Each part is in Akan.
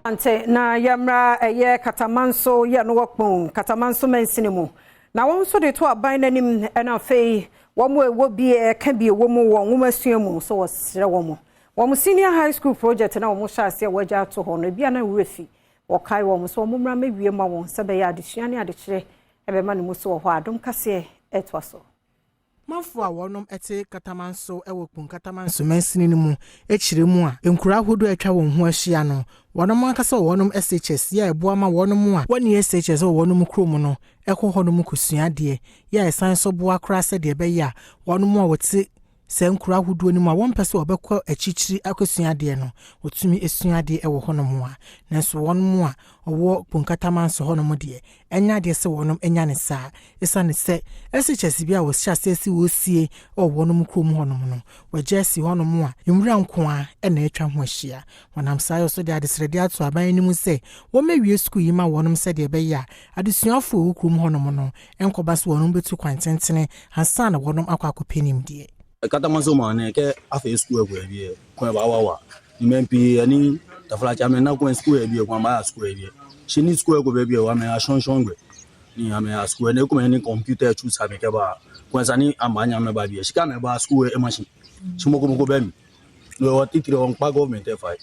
Ante na yɛmmra ɛyɛ Katamanso yɛ no wɔ Kpone Katamanso mansini mu na wɔn nso de to aban n'anim ɛna afei wɔn a ɛwɔ bi ɛka bi ɛwɔ mu wɔ nwoma sua mu so wɔsrɛ wɔn wɔn senior high school project na wɔn hyɛ aseɛ wɔagya ato hɔ no ebi a na wura fi wɔkae wɔn so wɔn mmra mɛwie ma wɔn sɛ bɛyɛ adesua ne adekyerɛ ɛbɛma ne mu so wɔ hɔ adom kaseɛ ɛtoa so. Manfo a wɔnom te Katamanso wɔ Kpone Katamanso mansini no mu akyerɛ mu a nkuro ahodoɔ a atwa wɔn ho ahyia no, wɔnom ankasa wɔ wɔnom SHS yɛ a ɛboa ma wɔnom a wɔne SHS wɔ wɔnom kurom no ɛkɔ hɔnom kɔsua adeɛ yɛ a ɛsan so boa koraa sɛdeɛ ɛbɛyɛ a wɔnom a wɔte saa nkuro ahodoɔ no mu a wɔmpɛ sɛ wɔbɛkɔ akyirikyiri akɔsua adeɛ no, wɔtumi esua adeɛ wɔ hɔnom a. Nanso wɔnom a ɔwɔ Kpone Katamanso hɔnom deɛ, ɛnyɛ adeɛ sɛ wɔnom anya ne saa, ɛsiane sɛ SHS bi a wɔhyɛ aseɛ si wɔsie wɔ wɔnom kurom hɔnom no, wɔagya asi hɔnom a nwura nko a ɛna atwa ho ahyia. Wɔnam saa yɛ so de adesrɛdeɛ ato aban anim sɛ wɔmmɛwie sukuu yi ma wɔnom sɛdeɛ ɛbɛyɛ a adesuafoɔ a ɛwɔ kurom hɔnom no nkɔba so wɔnom bɛtu kwan tentene ansa na wɔnom akɔ akɔpɛ nimdeɛ. Katamanso ma ne kɛ afɛ school ɛkɔ ɛbi kɔn ba wa wa ni mɛ mpi ɛni tafla tsa mɛ na kɔn school ɛbi kɔn ba school ɛbi sini school ɛkɔ bɛ bi wa mɛ asɔnsɔn gbɛ ni ame a school ne kuma ni computer tu sa mɛ kɛ ba kɔn sa ni ama nya mɛ ba bi sika mɛ ba school ɛ machine si moko moko bɛ mi no wɔ titiri wɔn kpa government ɛ fa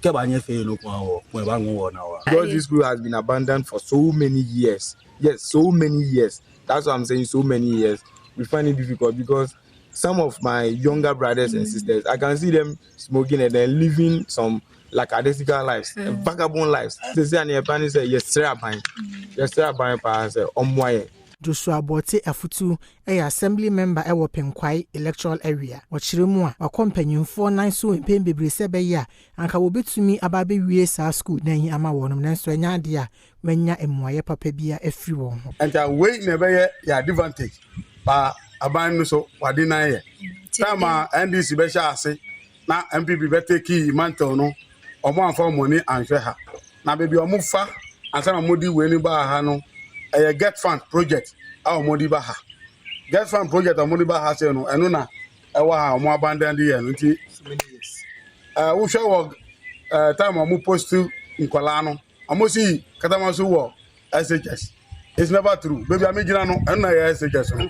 kɛ ba nyɛ fɛ no kɔn wɔ kɔn ba ŋun wɔ na wa. Because this school has been abandoned for so many years. Yes, so many years. That's what I'm saying, so many years. We find it difficult because some of my younger brothers and sisters, I can see them smoking and then living some lackadaisical lives, vagabond lives. They say, and your say, yes, sir, yes, sir, sɛ ɔmmoa yɛn. Joshua Abɔte Afutu yɛ assembly member wɔ Penkwai electoral area. Wɔkyerɛ mu a wakɔ mpanyimfoɔ nan so mpɛn bebree sɛ ɛbɛyɛ a anka wɔbɛtumi aba abɛwie saa school dan yi ama wɔn, nanso ɛnyɛ adeɛ a wɔanya mmuayɛ papa bi afiri wɔn ho. Nti wei na ɛbɛyɛ yɛ advantage ba aban no so wade nan yɛ time a NDC bɛhyɛ ase na NPP bɛtake mantle no, ɔmo amfa ɔmo ani anhwɛ ha na baabi a ɔmo fa ansa na ɔmo de wei ni baa ha no, ɛyɛ GETFund project a ɔmo de ba ha. GETFund project a ɔmo de ba ha sɛ no, ɛno na ɛwɔ ha a ɔmo abandon de yɛ no. Nti wohwɛ wɔ time a ɔmo post nkɔlaa no, ɔmo si Katamanso wɔ SHS. It's never true. Baabi a mi gyina no, ɛno na yɛ SHS no.